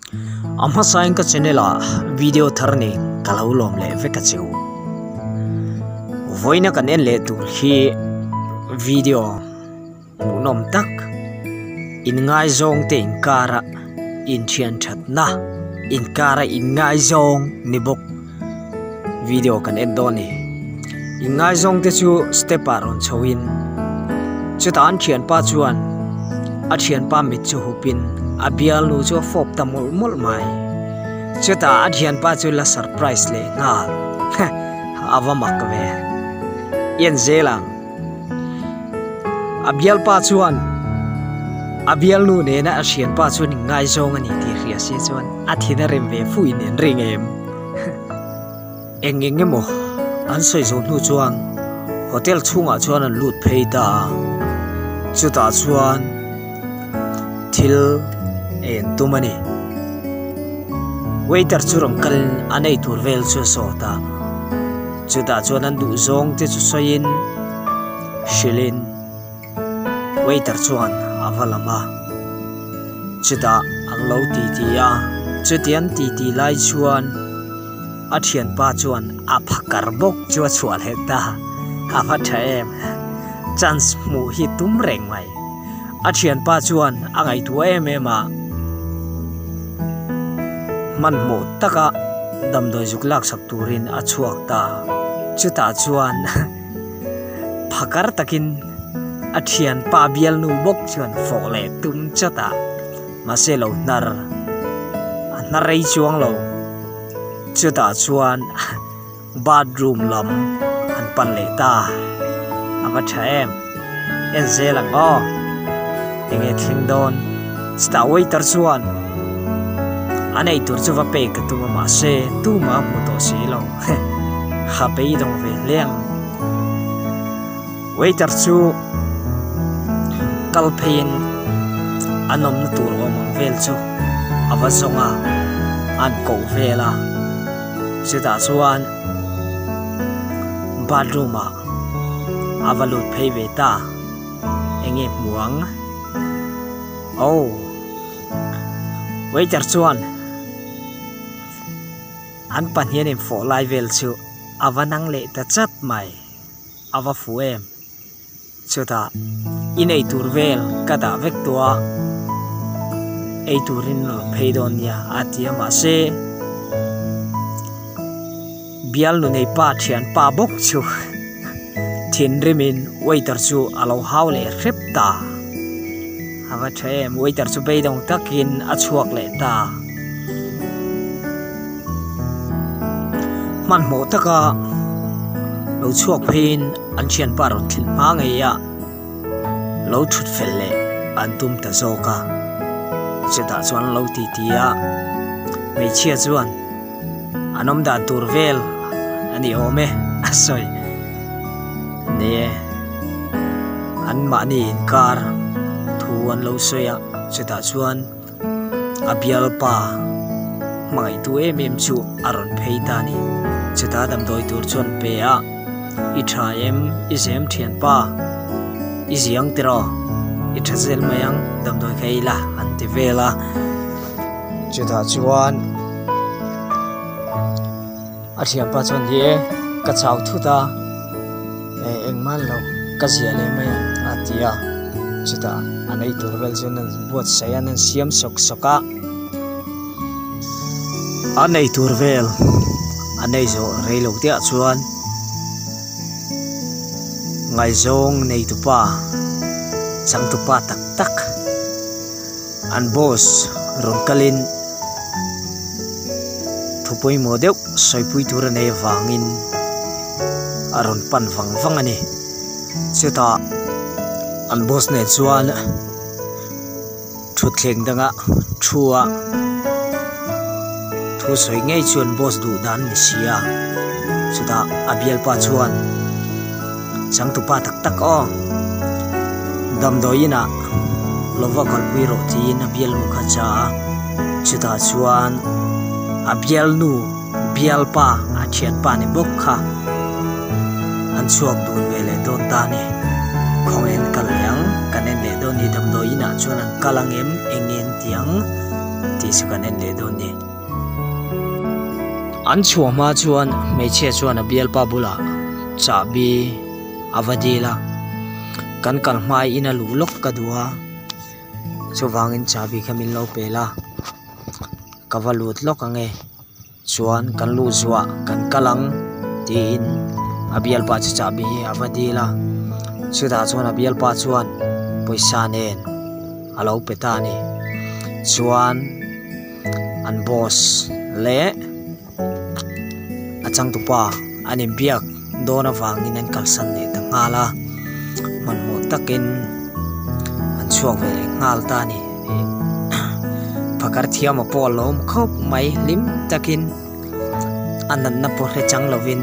A hmasain ka channel ah video thar nei ka lo lawm leh vek a cheu. Vawiina kan en leh tur hi video hmuhnawm tak inngaizawng te inkara inthian thatna inkara inngaizawng ni bawk video kan en dawn a ni. Inngaizawng te chu step ah rawn chho in chutah an thianpa chuan a thianpa mit chu hup in a bialnu chu a fawp ta mawlh mawlh mai. Chutah a thianpa chu la surprise leh nghal a va mak ve i en zel ang. A bialpa chuan a bialnu nena a thianpa chuan inngaizawng a ni tih hria se chuan a thin a rem ve fuhin an ring em. Eng eng emaw an sawi zawh hnu chuan hotel chhungah chuan an lut phei ta a, chutah chuan thil ei an tum a ni. Waiter chu rawn kalin an ei tur vel chu a sawt a, chutah chuan an duh zawng te chu sawiin hrilhin waiter chuan a va lam a, chutah an lo ti ti a, chuti an ti ti lai chuan. A thianpa chuan a phakar bawk chu a chhuah leh ta, a va tha em, chance hmuh hi tum reng mai. A thianpa chuan a ngaihtuah em em a, hmanhmawh taka damdawi zuk laksak turin a chhuak ta. Chutah chuan phakar takin a thianpa bialnu bawk chuan fawh leh tum chawt a. Mahse lo hnar a hnar rei chuang lo. Chutah chuan bathroom lam an pan leh ta. A va tha em. En zel ang aw. Enge thleng dawn. Chutah waiter chuan a nei tur chu va pek a tum a mahse tumah a hmu tawh si lo. Ha beidawng ve hle ang. Waiter chu kal pheiin a nawmna tur awm ang vel chu a va zawng a, an koh vel a, chutah chuan bathroom ah a va lut phei ve ta, enge hmu ang? Oh! Waiter chuan an pahnihin infawh lai vel chu a va nang leh ta chat mai. A va fu em? Chutah i nei tur vel ka dah vek tawh a, ei turin rawn phei dawn nia a ti a mahse bialnu nei pa thian pa bawk chu thinrimin waiter chu a lo hau leh hrep ta. A va tha em? Waiter chu beidawng takin a chhuak leh ta. Hmanhmawh taka lo chhuak pheiin an thianpa rawn thil hma ngei a, lo thut fel leh an tum ta zawk a. Chutah chuan an lo ti ti a, hmeichhia chuan an awm dan tur vel a ni awm e a sawi. Ni e, an mahni inkar thu an lo sawi a, chutah chuan. A bialpa hmangaihtu em em chu a rawn phei ta a ni. Chutah damdawi tur chuan pe a, I tha em? I zem thianpa? I ziang tiraw? I tha zel mai ang, damdawi kha ei la an ti vel a. Chutah chuan a thianpa chuan ni e, ka chau thut a. Engmah lo ka ziah leh mai ang a ti a, chutah an ei tur vel chuan an buatsaih a, an siam sawk sawk a, an ei tur vel an ei zawh rei lo te ah chuan ngaihzawng nei tupa changtupa tak tak an boss rawn kalin thu pawimawh deuh sawipui tur a nei avangin a rawn pan vang vang a ni. Chutah an boss nen chuan thutthleng danga thu a thu sawi ngei chuan boss duh dan a ni si a, chutah a bialpa chuan changtupa tak tak aw damdawi inah lo va kalpui rawh tiin a bialnu kha a cha a, chutah chuan a bialnu bialpa a thianpa ni bawk kha an chhuak dun ve leh dawn ta a ni. Khawnge an kal leh ang? Kan en leh dawn ni damdawi inah chuan an kal ang em? Eng nge an ti ang? tih chu kan en leh dawn ni. An chhuah hma chuan hmeichhia chuan a bialpa bulah chahbi a va dil a, kan kal hmai in a luh lawk ka duh a, chuvangin chahbi kha min lo pel a, ka va lut lawk ang e. Chuan kan luh zuah kan kal ang tiin a bialpa chu chahbi hi a va dil a, chutah chuan a bialpa chuan pawisa nen a lo pe ta a ni. Chuan an boss leh a changtupa an inbiak dawn avangin an kalsan leh ta nghal a, hmanhmawh takin an chhuak ve leh nghal ta a ni. Phakar thiama pawh a lawm khawp mai hlim takin a natna pawh hre chang lovin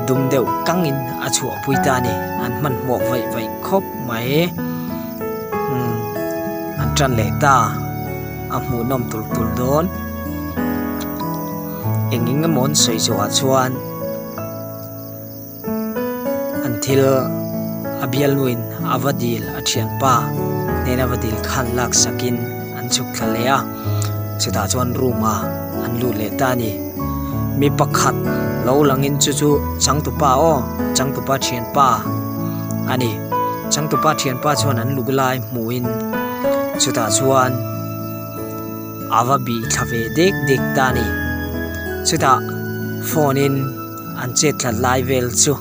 dum deuh kangin a chhuahpui ta a ni. An hmanhmawh vaih vaih khawp mai umm an tan leh ta a hmuhnawm tul tul dawn. Eng eng emaw an sawi zawhah chuan an thil a bialnuin a va dil a thianpa hnena va dil khan lak sakin an chhuk thla leh a chutah chuan room ah an lut leh ta a ni mi pakhat lo langin chu chu changtupa aw changtupa thianpa a ni changtupa thianpa chuan an luk lai hmuhin chutah chuan. A va bih thla ve dek dek ta a ni. Chutah phone in an chet thlat lai vel chu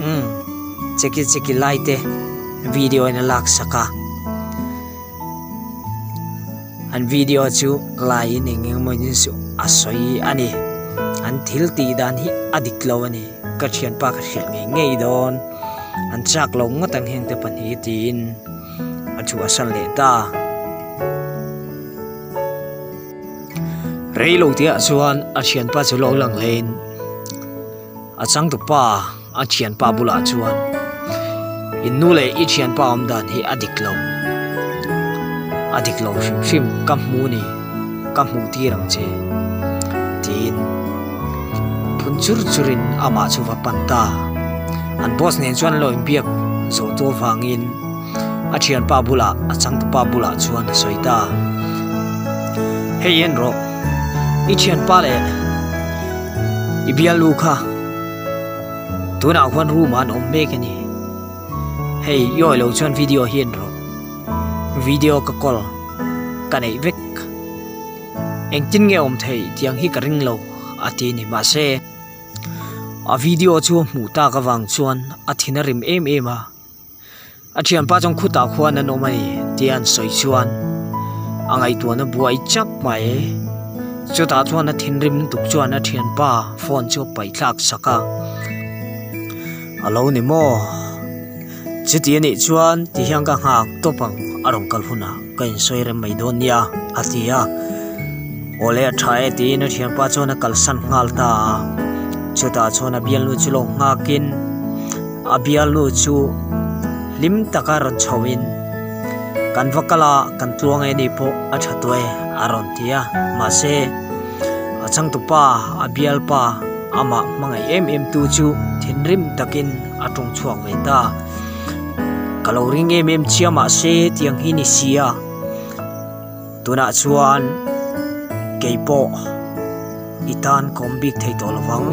umm cheki cheki lai te video in a lak sak a. An video chu laiin eng eng emaw in a sawi a ni. An thil tih dan hi a dik lo a ni. Ka thianpa ka hrilh ngei ngei dawn. An chak lo ngawt ang heng te pahnih tiin. A chhuahsan leh ta. Rei lo tihah chuan a thianpa chu lo lang hlein a changtupa a thianpa bulah chuan in nu leh i thianpa awm dan hi a dik lo, a dik lo hrim hrim ka hmu ni, ka hmuh tir ang che tiin phun chur churin amah chu va pan ta. An boss nen chuan lo inbiak zawh tu avangin. A thianpa bulah a changtupa bulah chuan a sawi ta. Hei en rawh, i thianpa leh i bialnu kha tunah khuan room ah an awm mek a ni. Hei i awih loh chuan video hi en rawh, video ka call ka neih vek. Engtin nge awm theih tiang hi ka ring lo a ti ni mahse a video chu a hmuh tak avang chuan a thin a rim em em a. A thianpa chuan khutah khuan an awm a ni tia an sawi chuan a ngaihtuahna buai chap mai. Chutah chuan a thinrim lutuk chuan a thianpa phone chu a paih thlak sak a, A lo ni maw? Chuti a nih chuan ti hian ka nghak tawp ang a rawn kal hunah ka insawi rem mai dawn nia a ti a. Awle a tha e tiin a thianpa chuan a kalsan nghal ta a. Chutah chuan a bialnu chu lo nghakin. A bialnu chu hlim taka rawn chhoin, Kan va kal a, kan tluang e ni pawh a tha tawh e, a rawn ti a. Mahse, a changtupa, a bialpa, amah hmangaih em em tu chu thinrim takin a tawng chhuak ve ta. Ka lo ring em em chiah mahse tiang hi ni sia. Tunah chuan kei pawh i tan ka awm bik thei tawh lovang.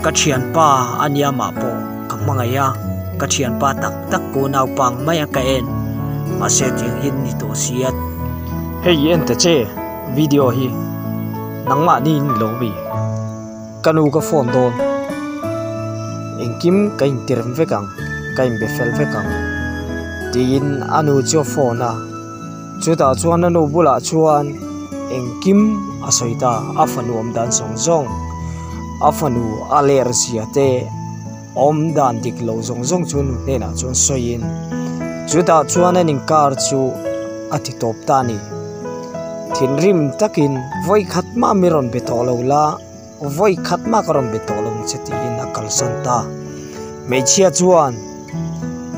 Ka thianpa a nia mah pawh ka hmangaih a, ka thianpa tak tak ku naupang mai a ka en. Mahse tiang hi ni tawh si a. Hei i en ta che video hi nangmahni in lo mi. Ka nu ka phone dawn. Engkim ka intirem vek ang, ka inbe fel vek ang tiin a nu chu a phone a. Chutah chuan a nu bulah chuan engkim a sawi ta, a fanu awm dan zawng zawng, a fanu a ler zia te, awm dan dik lo zawng zawng chu nu hnenah chuan sawiin chutah chuan an inkar chu a ti tawp ta a ni. Thinrim takin vawi khat mah mi rawn be tawh lo la, vawi khat mah ka rawn be tawh lo ang che tiin a kalsan ta. Hmeichhia chuan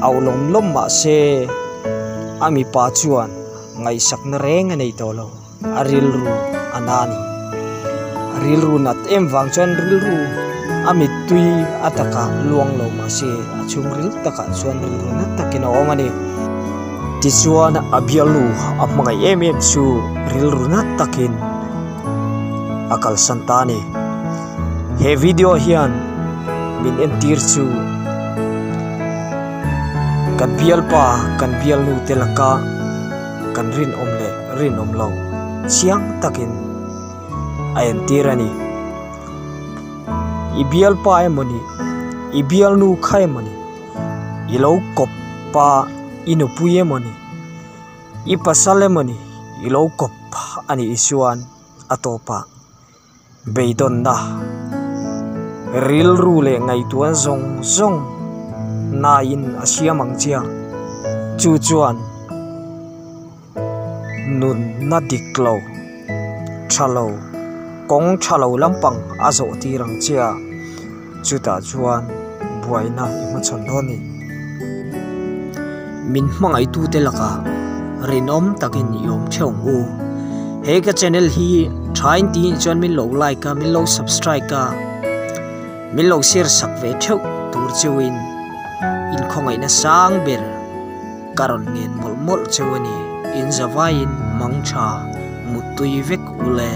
auh lawm lawm mah se a mipa chuan ngaihsakna reng a nei tawh lo, a rilru a na a ni. A rilru nat em vang chuan rilru a mittui a takah luang lo mah se a chhungril takah chuan rilru na takin a awm a ni. Tichuan a bialnu a hmangaih em em chu rilru nat takin a kalsan ta a ni. He video hian min entir chu kan bialpa kan bialnu te laka kan rinawm leh rinawm lo chiang takin a entir a ni. I bialpa emawni i bialnu kha emawni i lo kawp pa i nupui emawni i pasal emawni i lo kawp a nih chuan a tawpah beidawnna rilru leh ngaihtuah zawng zawng nain a siam ang chiah chu chuan nunna dik lo tha lo kawng tha lo lampang a zawh tir ang chiah chutah chuan buaina i hmachhawn dawn a ni. Min hmangaihtute lakah rinawm takin i awm theuh ang u. He ka channel hi thain tiin chuan min lo like a min lo subscribe a min lo share sak ve theuh tur cheuhin inkhawngaihna sang ber. Ka rawn ngen mawlh mawlh cheu a ni, in zavaiin mang tha, muttui vek u le.